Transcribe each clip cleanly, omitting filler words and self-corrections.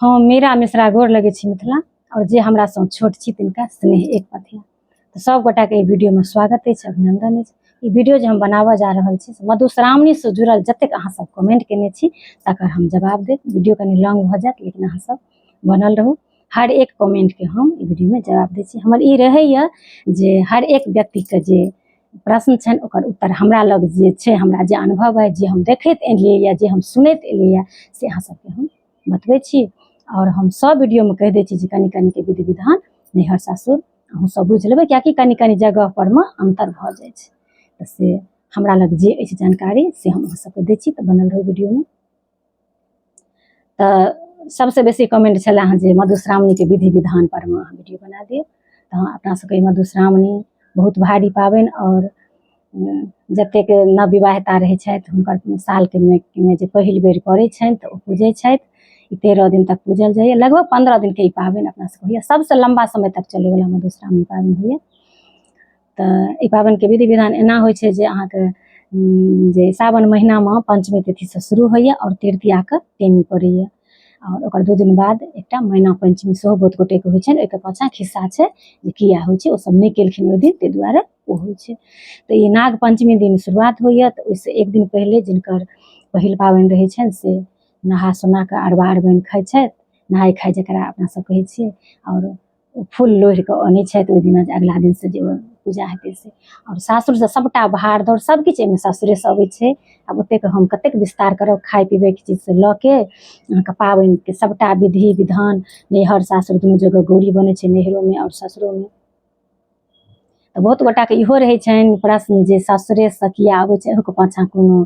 हम मीरा मिश्रा गोर लगै छी मिथिला आओर जे हमरासँ छोट छी तिनका स्नेह एक पथिया। तऽ सब गोटाके एहि वीडियोमे स्वागत अछि, अभिनंदन अछि। ई वीडियो जे हम बनाबऽ जा रहल छी से मधुश्रावणीसँ जुड़ल जतेक अहाँ सब कमेंट केने छी तकर हम जवाब देब। वीडियो कनि लॉन्ग भऽ जायत, लेकिन अहाँ सब बनल रहू। हर एक कमेंटके हम ई वीडियोमे जवाब दै छी। हमर ई रहैए जे हर एक व्यक्तिके जे प्रश्न छनि ओकर उत्तर हमरा लग जे छै, हमरा जे अनुभव अइ, जे हम देखैत एलियैए, जे हम सुनैत एलियैए, से अहाँ सबके हम बतबै छी। आओर हम सब वीडियोमे कहि दै छी जे कनि कनिके विधि विधान नैहर सासुर अहूँ सब बुझि लेबै, किएकि कनि कनि जगह परमे अन्तर भऽ जाइ छै। तऽ से हमरा लग जे अछि जानकारी से हम अहाँ सबके दै छी। तऽ बनल रहू वीडियोमे। तऽ सबसँ बेसी कमेंट छलै हँ जे मधुश्रावणीके विधि विधान परमे अहाँ वीडियो बना दियौ। तऽ अपना सबके मधुश्रावणी बहुत भारी पाबनि, आओर जतेक नवविवाहिता रहै छथि हुनकर सालके मे जे पहिल बेर पड़ै छनि तऽ ओ पूजै छथि। ई 13 दिन तक पूजल जाइए, लगभग 15 दिनके ई पाबनि अपना सबके होइए। सबसँ लम्बा समय तक चलैवला मधुश्रावणी पाबनि होइए। तऽ ई पाबनिके विधि विधान एना होइ छै जे अहाँके जे सावन महिनामे पञ्चमी तिथिसँ शुरू होइए आओर तृतीयाके टेमी पड़ैए, आओर ओकर 2 दिन बाद एकटा मैना पञ्चमी सेहो बहुत गोटेके होइ छनि। ओहिके पाछाँ खिस्सा छै जे किया होइ छै, ओ सब नहि केलखिन ओहि दिन, ताहि दुआरे ओ होइ छै। तऽ ई नाग पञ्चमी दिन शुरुआत होइए। तऽ ओहिसँ एक दिन पहिले जिनकर पहिल पाबनि रहै छनि से नहा सोना कऽ अरबा अरबाइन खाइ छथि, नहाय खाय जकरा अपना सब कहै छियै, आओर फूल लोढ़ि कऽ अनै छथि ओहि दिना, जे अगिला दिनसँ जे पूजा हेतै से। आओर सासुरसँ सभटा भार दौड़ सभकिछु एहिमे सासुरेसँ अबै छै। आब ओतेक हम कतेक विस्तार करब, खाय पीबैके चीजसँ लऽ के अहाँके पाबनिके सभटा विधि विधान। नैहर सासुर दुनू जगह गौरी बनै छै, नैहरोमे आओर सासुरोमे। तऽ बहुत गोटाके इहो रहै छनि प्रश्न जे सासुरेसँ किया अबै छै, एहूके पाछाँ कोनो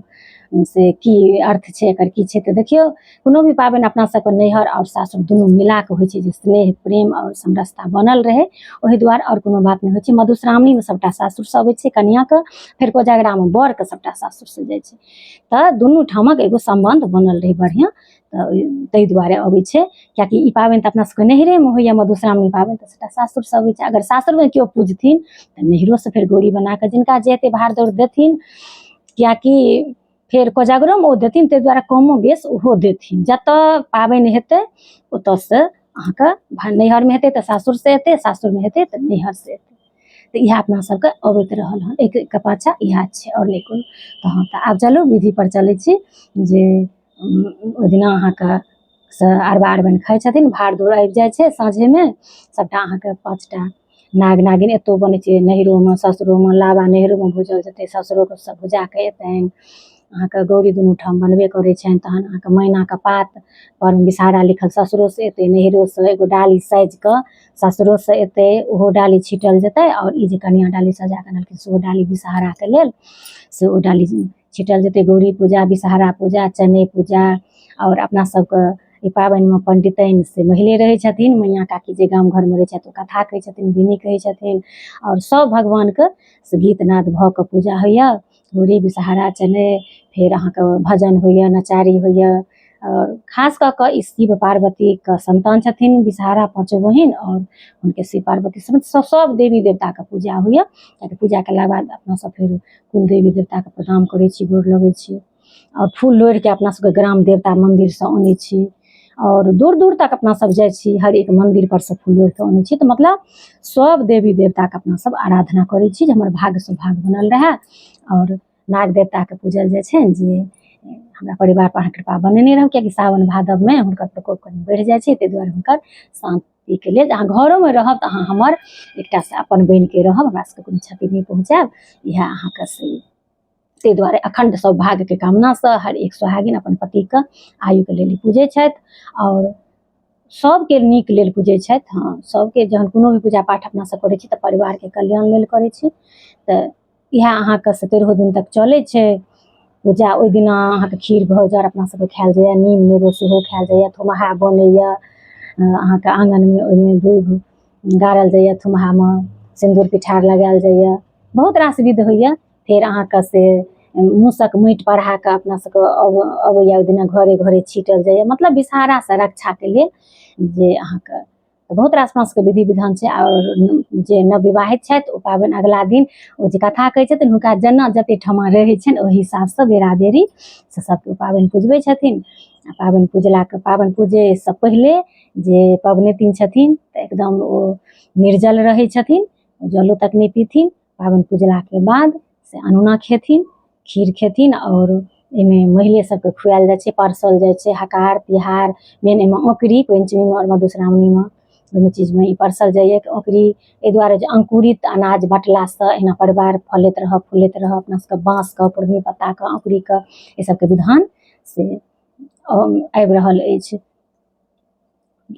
से की अर्थ छै, एकर की छै। तऽ देखियौ, कोनो भी पाबनि अपना सबके नैहर आओर सासुर दुनू मिलाकऽ होइ छै, जे स्नेह प्रेम आओर समरसता बनल रहै, ओहि दुआरे, आओर कोनो बात नहि होइ छै। मधुश्रावणीमे सबटा सासुरसँ अबै छै कनिआँके, फेर कोजगरामे बरके सबटा सासुरसँ जाइ छै। तऽ दुनू ठामक एगो सम्बन्ध बनल रहै बढ़िआँ, तऽ ताहि दुआरे अबै छै। किएकि ई पाबनि तऽ अपना सबके नैहरेमे होइए मधुश्रावणी पाबनि, तऽ सबटा सासुरसँ अबै छै। अगर सासुरमे केओ पूजथिन तऽ नैहरोसँ फेर गौरी बनाकऽ जिनका जे हेतै भार दौड़ देथिन, किएकि फेर कोजगरोमे ओ देथिन, ताहि दुआरे कमो बेस ओहो देथिन। जतऽ पाबनि हेतै ओतऽसँ अहाँके नैहरमे हेतै तऽ सासुरसँ एतै, सासुरमे हेतै तऽ नैहरसँ एतै। तऽ इएह अपना सबके अबैत रहल हन, एहिके पाछाँ इएह छै आओर नहि कोनो। तऽ हँ, तऽ आब चलू विधि पर चलै छी जे ओहि दिना अहाँके से अरबा अरबाइन खाइ छथिन, भार दौड़ आबि जाइ छै साँझेमे। सबटा अहाँके 5टा नाग नागिन एतौ बनै छै, नैहरोमे सासुरोमे। लाबा नैहरोमे भुजल जेतै, सासुरोके सब भुजाके एतनि। अहाँके गौरी दुनू ठाम बनबे करै छनि। तहन अहाँके मैनाके पात पर विषहारा लिखल ससुरोसँ एतै नैहरोसँ, एगो डाली साजि कऽ ससुरोसँ एतै, ओहो डाली छीटल जेतै। आओर ई जे कनिआँ डाली सजा कऽ अनलखिन सेहो डाली विषहाराके लेल, से ओ डाली छीटल जेतै। गौरी पूजा, विषहारा पूजा, चने पूजा। आओर अपना सबके ई पाबनिमे पंडिताइन से महिले रहै छथिन, मैया काकी जे गाम घरमे रहै छथि ओ कथा कहै छथिन, बिनी कहै छथिन, आओर सब भगवानके से गीत नाद भऽ कऽ पूजा होइए। गौरी विषहारा चने, फेर अहाँके भजन होइए, नचारी होइए। आओर खास कऽ कऽ ई शिव पार्वतीके संतान छथिन विषहारा पाँचो बहिन, आओर हुनके शिव पार्वती समेत सब देवी देवताके पूजा होइए। किएकि पूजा केलाके बाद अपना सब फेर कुल देवी देवताके प्रणाम करै छी, गोर लगै छी, आओर फूल लोढ़िके अपना सबके ग्राम देवता मन्दिरसँ अनै छी, आओर दूर दूर तक अपना सब जाइ छी, हर एक मन्दिर पर से फूल लोढ़िके अनै छी। तऽ मतलब सब देवी देवताके अपना सब आराधना करै छी जे हमर भाग्य सौभाग्य बनल रहए। आओर नाग देवताके पूजल जाइ छनि जे हमरा परिवार पर अहाँ कृपा बनेने रहू, किएकि सावन भादवमे हुनकर प्रकोप कनि बढ़ि जाइ छै, ताहि दुआरे हुनकर शान्तिके लेल अहाँ घरोमे रहब तऽ अहाँ हमर एकटा से अपन बनिके रहब, हमरा सबके कोनो क्षति नहि पहुँचायब, इएह अहाँके से। ताहि दुआरे अखण्ड सौभाग्यके कामनासँ हर एक सोहागिन अपन पतिके आयुके लेल पूजै छथि, आओर सबके नीक लेल पूजै छथि। हँ, सबके जहन कोनो भी पूजा पाठ अपना सब करै छी तऽ परिवारके कल्याण लेल करै छी। तऽ इएह अहाँके से 13 दिन तक चलै छै पूजा। ओहि दिना अहाँके खीर घौजर अपना सबके खायल जाइए, नीम नेबो सेहो खायल जाइए, थुमहा बनैए अहाँके आङ्गनमे, ओहिमे दूध गाड़ल जाइए, थुमहामे सिन्दूर पिठार लगायल जाइए, बहुत रास विध होइए। फेर अहाँके से मूसक माटि पढ़ा कऽ अपना सबके अबैए, ओहि दिना घरे घरे छीटल जाइए, मतलब विषहारासँ रक्षाके लेल जे अहाँके बहुत रास अपना सबके विधि विधान छै। आओर जे नवविवाहित छथि ओ पाबनि अगिला दिन ओ जे कथा कहै छथिन हुनका जेना जते ठमा रहै छनि ओहि हिसाबसँ बेरा बेरी से सबके ओ पाबनि पुजबै छथिन। आ पाबनि पूजलाके पाबनि पूजैसँ पहिले जे पबनैतिन छथिन तऽ एकदम ओ निर्जल रहै छथिन, जलो तक नहि पीथिन। पाबनि पूजलाके बाद से अनोना खेथिन, खीर खेथिन। आओर एहिमे महिले सबके खुआएल जाइ छै, परसल जाइ छै। हकार तिहार मेन एहिमे औंकरी पंचमीमे आओर मधुश्रावणीमे दुनू चीजमे ई परसल जाइए। औंकरी एहि दुआरे जे अंकुरित अनाज बँटलासँ एहिना परिवार फलैत रहऽ फूलैत रहऽ। अपना सबके बाँसके, पुरनी पत्ताके, औंकरीके, एहि सबके विधान से आबि रहल अछि।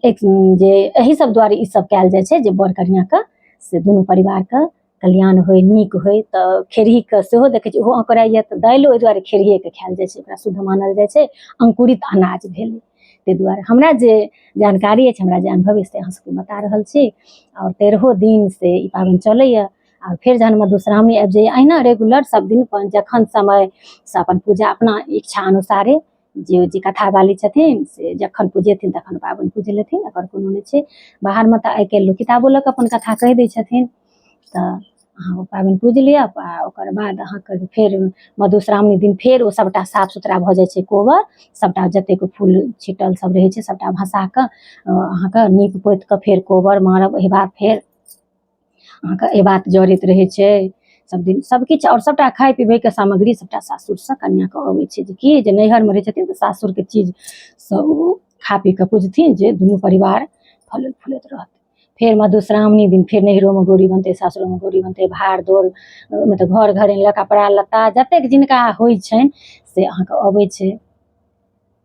एक जे एहि सब दुआरे ई सब कयल जाइ छै जे बर कनिआँके से दुनू परिवारके कल्याण होइ, नीक होइ। तऽ खेरहीके सेहो देखै छी, ओहो अँकुराइए, तऽ दालिओ ओहि दुआरे खेरहिएके खायल जाइ छै, ओकरा शुद्ध मानल जाइ छै, अंकुरित अनाज भेलै। ताहि दुआरे हमरा जे जानकारी अछि, हमरा जे अनुभव अछि, से अहाँ सबके बता रहल छी। आओर 13 दिन से ई पाबनि चलैए। आओर फेर जहन मधुश्रावणी आबि जाइए, अहिना रेगुलर सब दिन अपन जखन समयसँ अपन पूजा अपना इच्छा अनुसारे जे जे कथा वाली छथिन से जखन पूजेथिन तखन पाबनि पूज लेथिन, एकर कोनो नहि छै। बाहरमे तऽ आइ काल्हि लोक किताबो लऽ कऽ अपन कथा कहि दै छथिन। तऽ अहाँ ओ पाबनि पूजि लिअ आ ओकर बाद अहाँके फेर मधुश्रावणी दिन फेर ओ सभटा साफ सुथरा भऽ जाइ छै। कोबर सभटा जतेक फूल छिटल सब रहै छै सभटा भसा कऽ अहाँके नीप पोति कऽ फेर कोबर मारब। एहि बाद फेर अहाँके एहि बात जड़ैत रहै छै सब दिन सबकिछु। आओर सबटा खाय पीबैके सामग्री सबटा सासुरसँ कनिआँके अबै छै, जे कि जे नैहरमे रहै छथिन तऽ सासुरके चीज सब ओ खा पी कऽ पूजथिन, जे दुनू परिवार फलैत फूलैत रहत। फेर मधुश्रावणी दिन फेर नैहरोमे गौरी बनतै, सासुरोमे गौरी बनतै। भाड़ दौड़ मतलब घर घर अनलक, कपड़ा लत्ता जतेक जिनका होइ छनि से अहाँके अबै छै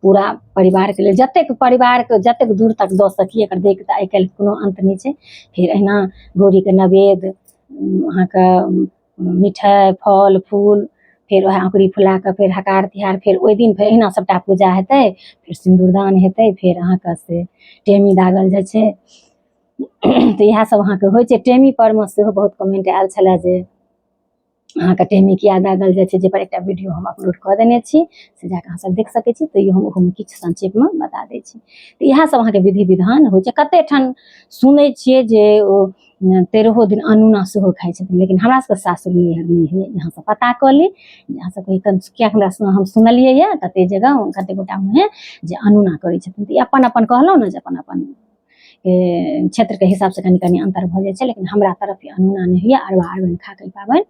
पूरा परिवारके लेल, जतेक परिवारके जतेक दूर तक दऽ सकी। एकर दैके तऽ आइ काल्हि कोनो अन्त नहि छै। फेर अहिना गौरीके नवेद अहाँके मिठाइ फल फूल, फेर वएह अँकुरी फुला कऽ फेर हकार तिहार, फेर ओहि दिन फेर अहिना सबटा पूजा हेतै, फेर सिन्दूरदान हेतै, फेर अहाँके से टेमी दागल जाइ छै। तऽ इएह सब अहाँके होइ छै। टेमी परमे सेहो बहुत कमेंट आयल छलए जे अहाँके टेमी किया दागल जाइ छै, जाहिपर एकटा वीडियो हम अपलोड कऽ देने छी, से जाकऽ अहाँ सब देख सकै छी। तैयो हम ओहोमे किछु संक्षेपमे बता दै छी। तऽ इएह सब अहाँके विधि विधान होइ छै। कते ठाम सुनै छियै जे ओ 13 दिन अनूना सेहो खाइ छथिन, लेकिन हमरा सबके सासुर नैहर नहि होइए। अहाँ सब पता कऽ ली जे अहाँ सबके किएक हमरा हम सुनलियै यऽ कते जगह कते गोटा मुँहे जे अनूना करै छथिन। तऽ ई अपन अपन कहलहुँ ने जे अपन अपन क्षेत्रके हिसाबसँ कनि कनि अन्तर भऽ जाइ छै, लेकिन हमरा तरफ ई अनूना नहि होइए। अरबा अरबाइन खा कऽ ई पाबनि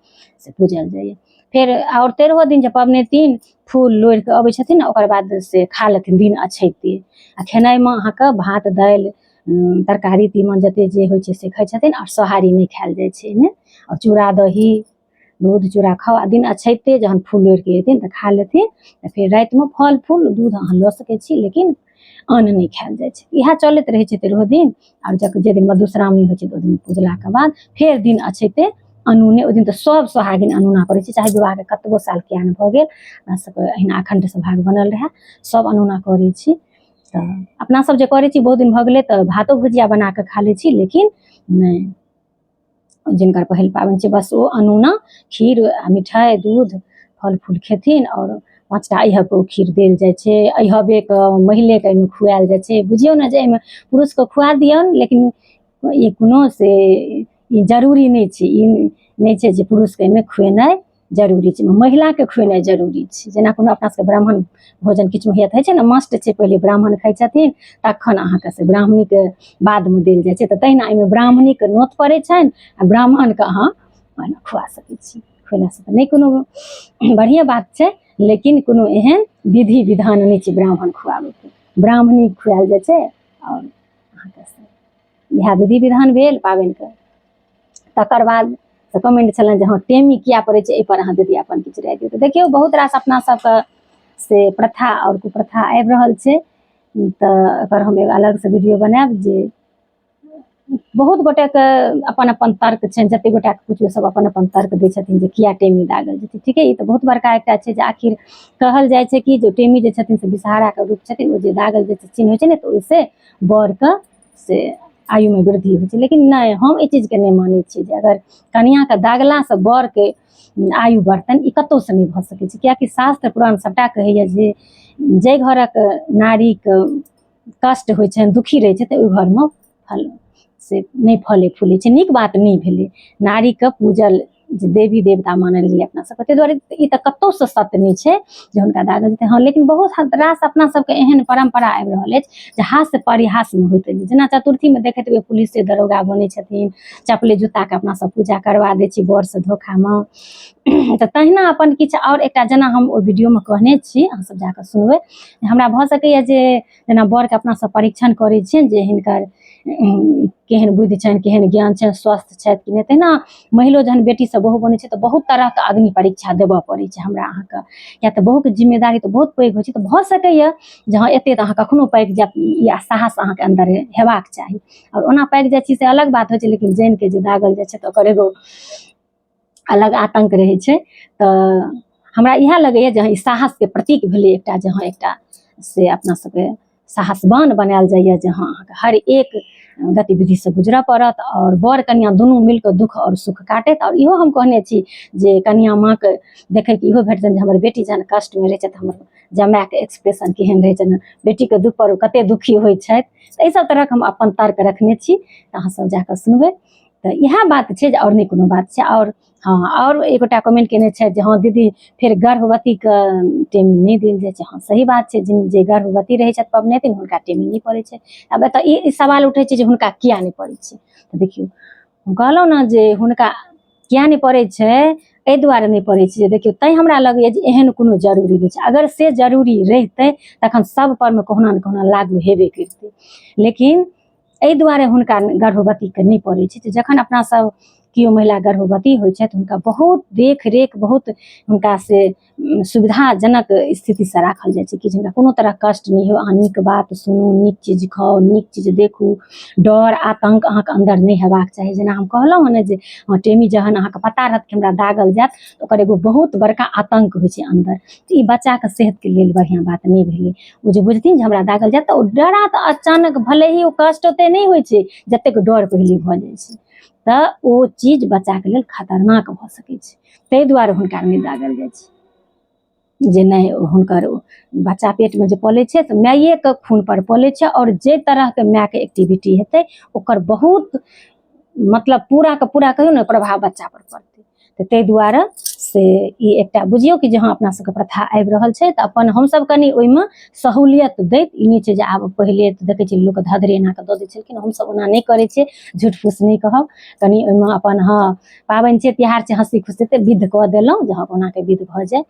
से पूजल जाइए। फेर आओर 13 दिन जे पबनैतिन फूल लोढ़ि कऽ अबै छथिन, ओकर बाद से खा लेथिन दिन अछैते। आ खेनाइमे अहाँके भात दालि तरकारी तीमन जते जे होइ छै से खाइ छथिन, आओर सोहारी नहि खायल जाइ छै एहिमे। आओर चूड़ा दही दूध चूड़ा खाउ, आ दिन अछैते जहन फूल लोढ़ि कऽ एथिन तऽ खा लेथिन। तऽ फेर रातिमे फल फूल दूध अहाँ लऽ सकै छी, लेकिन अन्न नहि खायल जाइ छै। इएह चलैत रहै छै 13 दिन। आओर जे दिन मधुश्रावणी होइ छै तऽ ओहि दिन पूजलाके बाद फेर दिन अछैते अनूने, ओहि दिन तऽ सब सोहागिन अनूना करै छै, चाहे विवाहके कतबो साल किया नहि भऽ गेल। हमरा सबके अहिना अखण्ड सौभाग्य बनल रहए, सब अनूना करै छी। तऽ अपना सब जे करै छी बहुत दिन भऽ गेलै तऽ भातो भुजिया बना कऽ खा लै छी, लेकिन नहि, जिनकर पहिल पाबनि छै बस ओ अनूना खीर आ मिठाइ दूध फल फूल खेथिन। आओर 5टा अहिबके खीर देल जाइ छै, अहिबेके महिलेके एहिमे खुआएल जाइ छै। बुझियौ ने जे एहिमे पुरुषके खुआ दियौन, लेकिन ई कोनो से ई जरूरी नहि छै। ई नहि छै जे पुरुषके एहिमे खुएनाइ जरूरी छै, महिलाके खुएनाइ जरूरी छै। जेना कोनो अपना सबके ब्राह्मण भोजन किछु होइत होइ छै ने, मस्ट छै, पहिले ब्राह्मण खाइ छथिन तखन अहाँके से ब्राह्मणीके बादमे देल जाइ छै। तऽ तहिना एहिमे ब्राह्मणीके नोत पड़ै छनि आ ब्राह्मणके अहाँ खुआ सकै छी। खुएलासँ तऽ नहि कोनो बढ़िएँ बात छै, लेकिन कोनो एहन विधि विधान नहि छै ब्राह्मण खुआबैके, ब्राह्मणी खुआएल जाइ छै। आओर अहाँके से इएह विधि विधान भेल पाबनिके। तकर बाद तऽ कमेंट छलनि जे हँ टेमी किया पड़ै छै, एहिपर अहाँ दीदी अपन किछु राय दियौ। तऽ देखियौ बहुत रास अपना सबके से प्रथा आओर कुप्रथा आबि रहल छै, तऽ एकर हम एगो अलगसँ वीडियो बनायब। जे बहुत गोटेके अपन अपन तर्क छनि, जते गोटाके पुछियौ सब अपन अपन तर्क दै छथिन जे किया टेमी दागल जेतै। ठीके ई तऽ बहुत बड़का एकटा छै जे आखिर कहल जाइ छै कि जे टेमी जे छथिन से विषहाराके रूप छथिन, ओ जे दागल जे चिन्ह होइ छै ने तऽ ओहिसँ बरके से आयुमे वृद्धि होइ छै। लेकिन नहि, हम एहि चीजके नहि मानै छियै जे अगर कनिआँके दागलासँ बरके आयु बढ़तनि, ई कतहुसँ नहि भऽ सकै छै। किएकि शास्त्र पुराण सभटा कहैए जे जाहि घरक नारीके कष्ट होइ छनि, दुखी रहै छै, तऽ ओहि घरमे फल से नहि फलै फूलै छै, नीक बात नहि भेलै। नारीके पूजल जे देवी देवता मानल गेलै अपना सबके, ताहि दुआरे ई तऽ कतहुसँ सत्य नहि छै जे हुनका दागल जेतै। हँ, लेकिन बहुत रास अपना सबके एहन परम्परा आबि रहल अछि जे हास्य परिहासमे होइत अछि। जेना चतुर्थीमे देखैत हेबै पुलिसे दरोगा बनै छथिन, चपले जूताके अपना सब पूजा करबा दै छी बरसँ धोखामे। तऽ तहिना अपन किछु आओर एकटा जेना हम ओहि वीडियोमे कहने छी, अहाँ सब जाकऽ सुनबै। हमरा भऽ सकैए जे जेना बरके अपना सब परीक्षण करै छियनि जे हिनकर केहन बुद्धि छनि, केहन ज्ञान छनि, स्वस्थ छथि कि नहि, तहिना महिलो जहन बेटी सब बहु बनै छै तऽ बहुत तरहके अग्नि परीक्षा देबऽ पड़ै छै हमरा अहाँके, किएक तऽ बहुके जिम्मेदारी तऽ बहुत पैघ होइ छै। तऽ भऽ सकैए जे हँ एते तऽ अहाँ कखनो पाकि जायब, ई साहस अहाँके अन्दर हेबाक चाही। आओर ओना पाकि जाइ छी से अलग बात होइ छै, लेकिन जानिके जे दागल जाइ छै तऽ ओकर एगो अलग आतङ्क रहै छै। तऽ हमरा इएह लगैए जे हँ ई साहसके प्रतीक भेलै एकटा, जे हँ एकटा से अपना सबके साहसवान बनायल जाइए जे हँ अहाँके हर एक गतिविधिसँ गुजरऽ पड़त आओर वर कनिआँ दुनू मिलकऽ दुःख आओर सुख काटत। आओर इहो हम कहने छी जे कनिआँ माँके देखैके इहो भेटतनि जे हमर बेटी जहन कष्टमे रहै छथि, हमर जमायके एक्सप्रेशन केहन रहै छनि, बेटीके दुःख पर ओ कते दुखी होइ छथि। तऽ एहि सब तरहक हम अपन तर्क रखने छी, तऽ अहाँ सब जाकऽ सुनबै। तऽ इएह बात छै जे आओर नहि कोनो बात छै। आओर हँ, आओर एगोटा कमेंट केने छथि जे हँ दीदी फेर गर्भवतीके टेमी नहि देल जाइ छै। हँ, सही बात छै, जे गर्भवती रहै छथि पबनैतिन हुनका टेमी नहि पड़ै छै। आब एतऽ ई सवाल उठै छै जे हुनका किया नहि पड़ै छै। तऽ देखियौ, हम कहलहुँ ने जे हुनका किया नहि पड़ै छै, एहि दुआरे नहि पड़ै छै जे देखियौ, तैँ हमरा लगैए जे एहन कोनो जरूरी नहि छै। अगर से जरूरी रहितै तखन सब परमे कहुना ने कहुना लागू हेबे करितै, लेकिन एहि दुआरे हुनका गर्भवतीके नहि पड़ै छै जे जखन अपना सब केओ महिला गर्भवती होइ छथि हुनका बहुत देख रेख, बहुत हुनका से सुविधाजनक स्थितिसँ राखल जाइ छै कि हुनका कोनो तरहक कष्ट नहि हो। अहाँ नीक बात सुनू, नीक चीज खाउ, नीक चीज देखू, डर आतङ्क अहाँके अन्दर नहि हेबाक चाही। जेना हम कहलहुँ हँ ने जे हँ टेमी जहन अहाँके पता रहत कि हमरा दागल जायत तऽ ओकर एगो बहुत बड़का आतङ्क होइ छै अन्दर। तऽ ई बच्चाके सेहतके लेल बढ़िआँ बात नहि भेलै। ओ जे बुझथिन जे हमरा दागल जायत तऽ ओ डरा तऽ अचानक भले ही ओ कष्ट ओते नहि होइ छै जतेक डर पहिले भऽ जाइ छै, तऽ ओ चीज बच्चाके लेल खतरनाक भऽ सकै छै। ताहि दुआरे हुनका नहि दागल जाइ छै जे नहि हुनकर बच्चा पेटमे जे पलै छै तऽ मायेके खून पर पलै छै, आओर जे तरहके मायके एक्टिविटी हेतै ओकर बहुत मतलब पूरा के पूरा कहियौ ने प्रभाव बच्चा पर पड़तै। तऽ ताहि दुआरे से ई एकटा बुझियौ कि जे हँ अपना सबके प्रथा आबि रहल छै तऽ अपन हमसब कनि ओहिमे सहूलियत दैत ई नहि छै जे आब पहिले तऽ देखै छियै लोक धधरे एना कऽ दऽ दै छलखिन, हमसब ओना नहि करै छियै, झूठ फूस नहि कहब, कनि ओहिमे अपन हँ पाबनि छै तिहार छै हँसी खुशी तऽ विध कऽ देलहुँ जे हँ कोनाके विध भऽ जाय,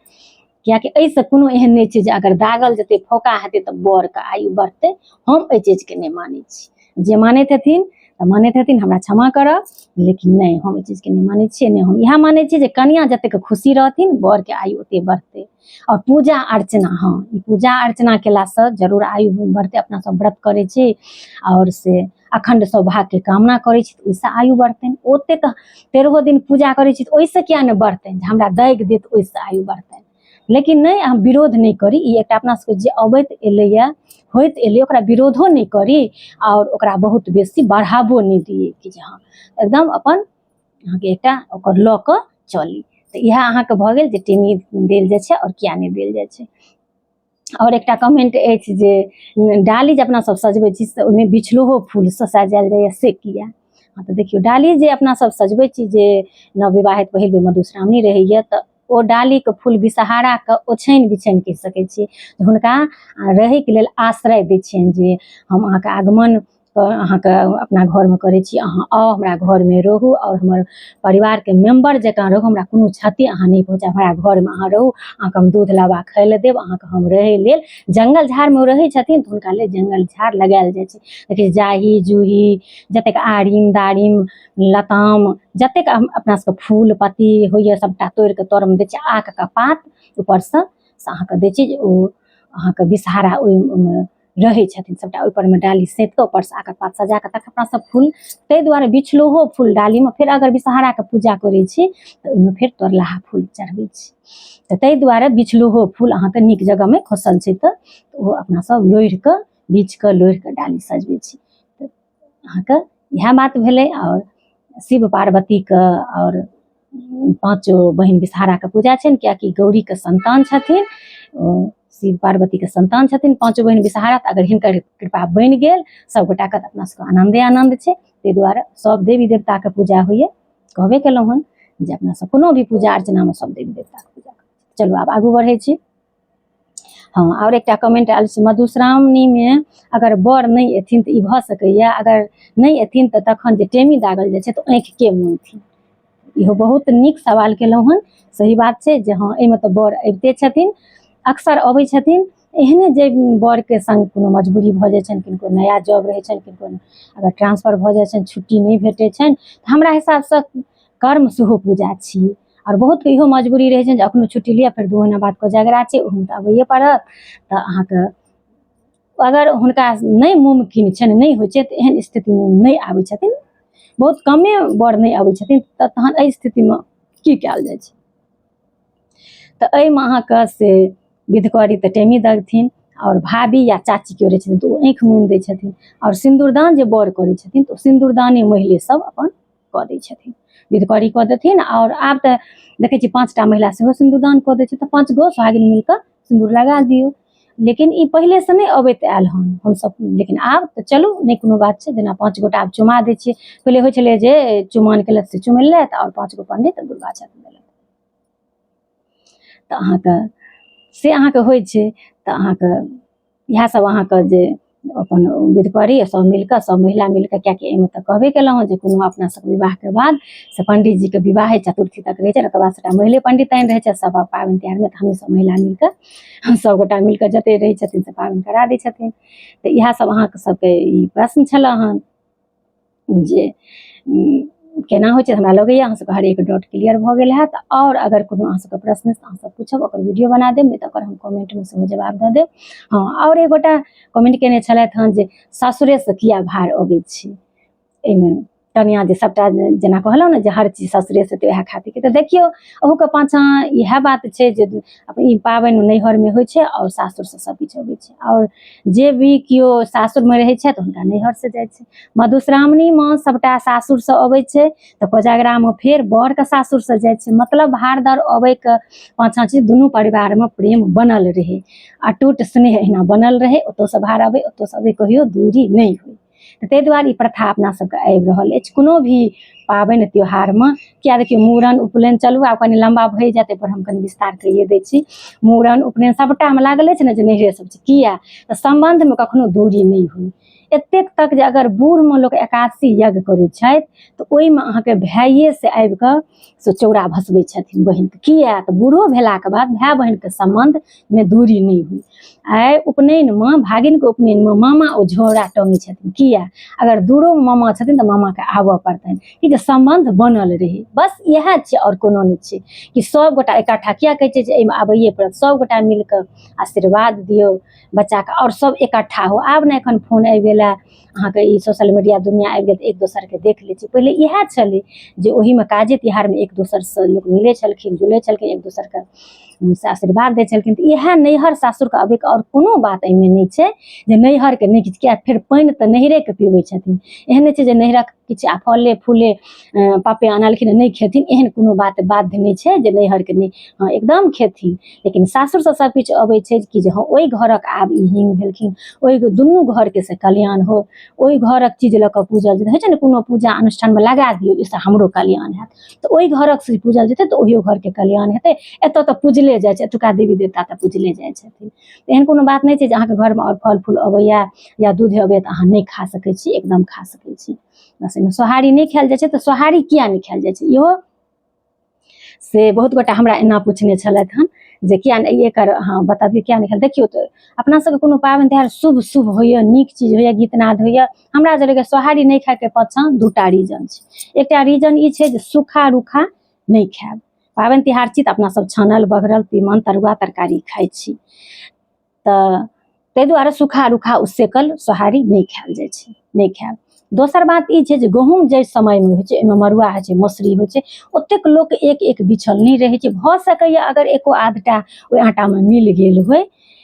किएकि एहिसँ कोनो एहन नहि छै जे अगर दागल जेतै फौका हेतै तऽ बरके आयु बढ़तै। हम एहि चीजके नहि मानै छी, जे मानैत हेथिन तऽ मानैत हेथिन, हमरा क्षमा करब, लेकिन नहि हम एहि चीजके नहि मानै छियै। नहि हम इएह मानै छियै जे कनिआँ जतेक खुशी रहथिन बरके आयु ओते बढ़तै। आओर पूजा अर्चना, हँ ई पूजा अर्चना केलासँ जरूर आयु बढ़तै। अपना सब व्रत करै छी आओर से अखण्ड सौभाग्यके कामना करै छी तऽ ओहिसँ आयु बढ़तनि। ओतेक 13 दिन पूजा करै छी तऽ ओहिसँ किया नहि बढ़तनि, जे हमरा दागि देत ओहिसँ आयु बढ़तनि। लेकिन नहि हम विरोध नहि करी, ई एकटा अपना सबके जे अबैत एलैए होइत एलै ओकरा विरोधो नहि करी आओर ओकरा बहुत बेसी बढ़ाबो नहि दियै कि जे हँ एकदम अपन अहाँके एकटा ओकर लऽ कऽ चली। तऽ इएह अहाँके भऽ गेल जे टेमी देल जाइ छै आओर किया नहि देल जाइ छै। आओर एकटा कमेंट अछि जे डाली जे अपना सब सजबै छी से ओहिमे बिछलोहो फूलसँ सजायल जाइए से किया? हँ तऽ देखियौ, डाली जे अपना सब सजबै छी जे नवविवाहित पहिल बेर मधुश्रावणी रहैए तऽ ओ डालीके फूल विषहाराके ओछानि बिछानि कहि सकै छी, हुनका रहैके लेल आश्रय दै छियनि जे हम अहाँके आगमन अहाँके अपना घरमे करै छी, अहाँ आउ हमरा घरमे रहू आओर हमर परिवारके मेम्बर जकाँ रहू, हमरा कोनो क्षति अहाँ नहि पहुँचायब, हमरा घरमे अहाँ रहू, अहाँके हम दूध लाबा खाय लए देब, अहाँके हम रहै लेल जङ्गल झाड़मे ओ रहै छथिन तऽ हुनका लेल जङ्गल झाड़ लगायल जाइ छै। देखियौ जाही जूही जतेक आरिम दारिम लताम जतेक अपना सबके फूल पत्ती होइए सबटा तोड़िके तरमे दै छियै, आकके पात ऊपरसँ से अहाँके दै छियै जे ओ अहाँके विषहारा ओहिमे रहै छथिन, सबटा ओहि परमे डाली सैंत कऽ ऊपरसँ आकके पात सजा कऽ तखन अपना सब फूल, ताहि दुआरे बिछलोहो फूल डालीमे। फेर अगर विषहाराके पूजा करै छी तऽ ओहिमे फेर तोड़लाहा फूल चढ़बै छी, तऽ ताहि दुआरे बिछलोहो फूल अहाँके नीक जगहमे खसल छै तऽ ओ अपना सब लोढ़ि कऽ बीछ कऽ लोढ़ि कऽ डाली सजबै छी। तऽ अहाँके इएह बात भेलै। आओर शिव पार्वतीके आओर पाँचो बहिन विषहाराके पूजा छनि, किएकि गौरीके संतान छथिन, शिव पार्वतीके संतान छथिन पाँचो बहिन विषहारा। तऽ अगर हिनकर कृपा बनि गेल सब गोटाके तऽ अपना सबके आनन्दे आनन्द छै। ताहि दुआरे सब देवी देवताके पूजा होइए, कहबे केलहुँ हन। जे अपना सब कोनो भी पूजा अर्चनामे सब देवी देवताके पूजा करै छी। चलू आब आगू बढ़ै छी। हँ, आओर एकटा कमेंट आयल छै, मधुश्रावणीमे अगर वर नहि एथिन तऽ ई भऽ सकैए, अगर नहि एथिन तऽ तखन जे टेमी दागल जाइ छै तऽ आँखिके मुनथिन? इहो बहुत नीक सवाल केलहुँ हन। सही बात छै जे हँ, एहिमे तऽ वर अबिते छथिन, अक्सर अबै छथिन। एहने जे वरके संग कोनो मजबूरी भऽ जाइ छनि, किनको नया जॉब रहै छनि, किनको अगर ट्रांसफर भऽ जाइ छनि, छुट्टी नहि भेटै छनि, तऽ हमरा हिसाबसँ कर्म सेहो पूजा छियै। आओर बहुतके इहो मजबूरी रहै छनि जे अखनो छुट्टी लिअ, फेर 2 महीना बाद कोजागरा छै, ओहूमे तऽ अबैए पड़त। तऽ अहाँके अगर हुनका नहि मुमकिन छनि, नहि होइ छै, तऽ एहन स्थितिमे नहि आबै छथिन, बहुत कमे वर नहि अबै छथिन। तऽ तहन एहि स्थितिमे की कयल जाइ छै? तऽ एहिमे अहाँके से विधकरी तऽ टेमी दगथिन, आओर भाभी या चाची केओ रहै छथिन तऽ ओ आँखि मुनि दै छथिन, आओर सिन्दूरदान जे वर करै छथिन तऽ ओ सिन्दूरदाने महिले सब अपन कऽ दै छथिन, विधकरी कऽ देथिन। आओर आब तऽ देखै छियै 5टा महिला सेहो सिन्दूरदान कऽ दै छै, तऽ 5 गो सोहागिन मिल कऽ सिन्दूर लगा दियौ। लेकिन ई पहिलेसँ नहि अबैत आयल हन हमसब, लेकिन आब तऽ चलू नहि कोनो बात छै। जेना 5 गोटा आब चुमा दै छियै, पहिले होइ छलै जे चुमान केलथि से चुमेलथि आओर 5 गो पंडित दुर्गा छथि देलथि, तऽ अहाँके से अहाँके होइ छै। तऽ अहाँके इएह सब अहाँके जे अपन विधकरी सब मिलकऽ, सब महिला मिलकऽ, किएकि एहिमे तऽ कहबे केलहुँ हँ जे कोनो अपना सबके विवाहके बाद से पंडीजीके विवाह है चतुर्थी तक रहै छै, ओकर बाद सबटा महिले पंडिताइन रहै छै सब पाबनि तिहारमे। तऽ हमही सब महिला मिलकऽ, हम सब गोटा मिलकऽ जते रहै छथिन से पाबनि करा दै छथिन। तऽ इएह सब अहाँके सबके ई प्रश्न छलऽ हन जे केना होइ छै। हमरा लगैए अहाँ सबके हरेक डाउट क्लियर भऽ गेल हैत। आओर अगर कोनो अहाँ सबके प्रश्न अछि तऽ अहाँ सब पूछब, ओकर वीडियो बना देब, नहि तऽ ओकर हम कमेंटमे सेहो जवाब दऽ देब। हँ, आओर एक गोटा कमेंट केने छलथि हन जे सासुरेसँ किया भार अबै छै एहिमे कनिया, जे सबटा जेना कहलहुँ ने जे हर चीज ससुरेसँ, तऽ वएह खातिर। तऽ देखियौ, अहूके पाछाँ इएह बात छै जे ई पाबनि नैहरमे होइ छै आओर सासुरसँ सब किछु अबै छै, आओर जे भी केओ सासुरमे रहै छथि हुनका नैहरसँ जाइ छै। मधुश्रावणीमे सबटा सासुरसँ अबै छै, तऽ कोजागरामे फेर बरके सासुरसँ जाइ छै। मतलब भार दर अबैके पाछाँ छै दुनू परिवारमे प्रेम बनल रहै, अटूट स्नेह एहिना बनल रहै, ओतऽसँ भार अबै ओतऽसँ अबै, कहियो दूरी नहि होइ। तऽ ताहि दुआरे ई प्रथा अपना सबके आबि रहल अछि कोनो भी पाबनि त्योहारमे। किया देखियौ, मूड़न उपनयन, चलू आब कनि लम्बा भए जायत, एहिपर हम कनि विस्तार कइए दै छी। मूड़न उपनयन सबटामे लागल अछि ने जे नैहरे सब छै, किया? तऽ सम्बन्धमे कखनो दूरी नहि होइ। एतेक तक जे अगर बूढ़मे लोक एकादशी यज्ञ करै छथि तऽ ओहिमे अहाँके भाइएसँ आबिकऽ से चौरा भसबै छथिन बहिनके। किया? तऽ बूढ़ो भेलाके बाद भाय बहिनके सम्बन्धमे दूरी नहि होइ। आइ उपनयनमे, भागिनके उपनयनमे मामा ओ झोरा टङ्गै छथिन। किया? अगर दूरो मामा छथिन तऽ मामाके आबऽ पड़तनि कि जे सम्बन्ध बनल रहै। बस इएह छै, आओर कोनो नहि छै कि सभगोटा इकट्ठा किया कहै छै जे एहिमे आबैए पड़त, सभगोटा मिलकऽ आशीर्वाद दियौ बच्चाके आओर सब इकट्ठा हो। आब ने एखन फोन आबि गेल हँ अहाँके, ई सोशल मीडिया दुनिआ आबि गेल तऽ एक दोसरके देख लै छी। पहिले इएह छलै जे ओहिमे काजे तिहारमे एक दोसरसँ लोक मिलै छलखिन, जुलै छलखिन, एक दोसरके से आशीर्वाद दै छलखिन। तऽ इएह नैहर सासुरके अबैके आओर कोनो बात एहिमे नहि छै जे नैहरके नहि किछु। किया? फेर पानि तऽ नैहरेके पीबै छथिन। एहन नहि छै जे नैहरक किछु आ फले फूले पापे अनलखिन नहि खेथिन, एहन कोनो बात बाध्य नहि छै जे नैहरके नहि। हँ, एकदम खेथिन, लेकिन सासुरसँ सब किछु अबै छै कि जे हँ, ओहि घरक आब ई हीन भेलखिन, ओहि दुनू घरके से कल्याण हो, ओहि घरक चीज लऽ कऽ पूजल जेतै। होइ छै ने कोनो पूजा अनुष्ठानमे लगा दियौ, ओहिसँ हमरो कल्याण हैत, तऽ ओहि घरक से पूजल जेतै तऽ ओहियो घरके कल्याण हेतै। एतऽ तऽ पूजले जाइ छै, एतुका देवी देवता तऽ पूजले जाइ छथिन। एहन कोनो बात नहि छै जे अहाँके घरमे आओर फल फूल अबैया या दूध अबैया तऽ अहाँ नहि खा सकै छी, एकदम खा सकै छी। बस एहिमे सोहारी नहि खायल जाइ छै। तऽ सोहारी किया नहि खायल जाइ छै, इहो से बहुत गोटा हमरा एना पूछने छलथि हन जे किया नहि एकर अहाँ बतबियौ, किया नहि खायल। देखियौ, तऽ अपना सबके कोनो पाबनि तिहार शुभ शुभ होइए, नीक चीज होइए, गीतनाद होइए, हमरा जे लगैए सोहारी नहि खायके पाछाँ दूटा रीजन छै। एकटा रीजन ई छै जे सूखा रूखा नहि खायब। पाबनि तिहार छी तऽ अपना सब छानल बघरल तीमन तरुआ तरकारी खाइ छी, तऽ ताहि दुआरे सूखा रूखा ओ सेकल सोहारी नहि खायल जाइ छै, नहि खायब। दोसर बात ई छै जे गहूँम जाहि समयमे होइ छै, ओहिमे मड़ुआ होइ छै, मसुरी होइ छै, ओतेक लोक एक एक बिछल नहि रहै छै। भऽ सकैए अगर एको आधटा ओहि आटामे मिल गेल होइ,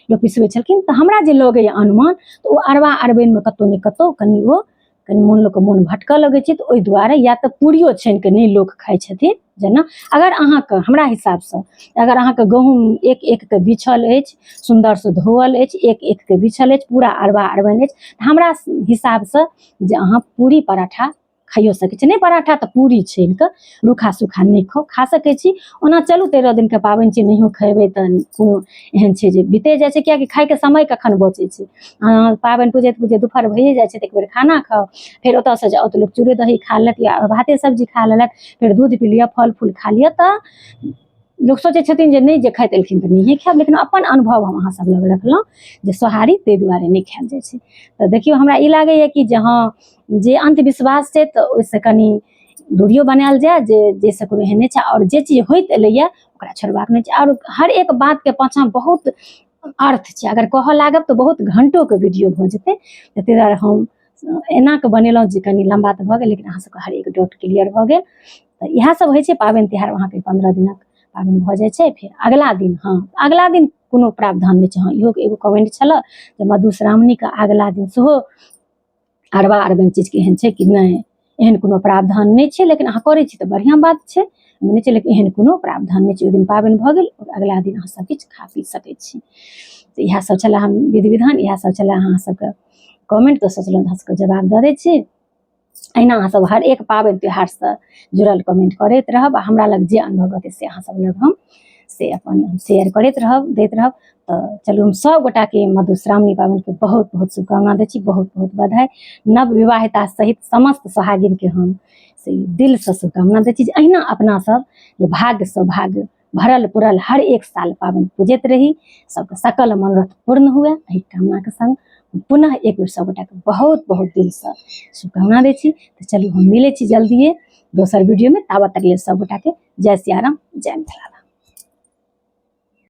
लोक पिसबै छलखिन, तऽ हमरा जे लगैए अनुमान तऽ ओ अरबा अरबाइनमे कतहु ने कतहु कनि ओ कनि मोन लोकके मोन भटकऽ लगै छै। तऽ ओहि दुआरे या तऽ पूरियो छानिके नहि लोक खाइ छथिन। जेना अगर अहाँके हमरा हिसाबसँ अगर अहाँके गहूँम एक एकके बिछल अछि, सुन्दरसँ धोअल अछि, एक एकके बिछल अछि, पूरा अरबा अरबाइन अछि, तऽ हमरा हिसाबसँ जे अहाँ पूरी पराठा खाइयो सकै छी। नहि पराठा तऽ पूरी छानि कऽ रूखा सूखा नहि खाउ, खा सकै छी। ओना चलू 13 दिनके पाबनि छै, नहियो खेबै तऽ कोनो एहन छै जे बीते जाइ छै, किएकि खाइके समय कखन बचै छै। पाबनि पूजैत पूजैत दुपहर भइए जाइ छै, तऽ एक बेर खाना खाउ, फेर ओतऽसँ जाउ तऽ लोक चूड़े दही खा लेलक या भाते सब्जी खा लेलक, फेर दूध पी लिअ, फल फूल खा लिअ। तऽ लोक सोचै छथिन जे नहि जे खाइत एलखिन तऽ नहिए खायब, लेकिन अपन अनुभव हम अहाँ सब लग रखलहुँ जे सोहारी ताहि दुआरे नहि खायल जाइ छै। तऽ देखियौ हमरा ई लागैए कि जे हँ जे अंधविश्वास छै तऽ ओहिसँ कनि दूरियो बनायल जाय, जे जाहिसँ कोनो एहन नहि छै, आओर जे चीज होइत एलैए ओकरा छोड़बाक नहि छै। आओर हर एक बातके पाछाँ बहुत अर्थ छै, अगर कहऽ लागब तऽ बहुत घंटोके वीडियो भऽ जेतै। तऽ ताहि दुआरे हम एना कऽ बनेलहुँ जे कनि लम्बा तऽ भऽ गेल, लेकिन अहाँ सबके हर एक डाउट क्लियर भऽ गेल। तऽ इएह सब होइ छै पाबनि तिहार, अहाँके 15 दिनक पाबनि भऽ जाइ छै। फेर अगला दिन, हँ अगला दिन कोनो प्रावधान नहि छै। हँ इहो एगो कमेंट छलए जे मधुश्रावणीके अगला दिन सेहो अरबा अरबाइन चीजके एहन छै कि नहि, एहन कोनो प्रावधान नहि छै, लेकिन अहाँ करै छी तऽ बढ़िआँ बात छै, नहि छै, लेकिन एहन कोनो प्रावधान नहि छै। ओहि दिन पाबनि भऽ गेल, अगला दिन अहाँ सब किछु खा पी सकै छी। तऽ इएह सब छलए हम विधि विधान, इएह सब छलए अहाँ सबके कमेंट, तऽ सोचलहुँ अहाँ सबके जवाब दऽ दै छी। अहिना अहाँ सब हर एक पाबनि त्योहारसँ जुड़ल कमेंट करैत रहब, आ हमरा लग जे अनुभव रहतै से अहाँ सब लग हम से अपन शेयर करैत रहब, दैत रहब। तऽ चलू हम सब गोटाके मधुश्रावणी पाबनिके बहुत बहुत शुभकामना दै छी, बहुत बहुत बधाई। नव विवाहिता सहित समस्त सोहागिनके हम से दिलसँ शुभकामना दै छी जे अहिना अपना सब जे भाग्य सौभाग्य भरल पुरल हर एक साल पाबनि पूजैत रही, सबके सकल मनोरथ पूर्ण हुए, एहि कामनाके संग पुनः एक बेर सब गोटाके बहुत बहुत दिलसँ शुभकामना दै छी। तऽ चलू हम मिलै छी जल्दिए दोसर वीडियोमे, ताबत तक लेल सब गोटाके जय सियाराम, जय मिथिला।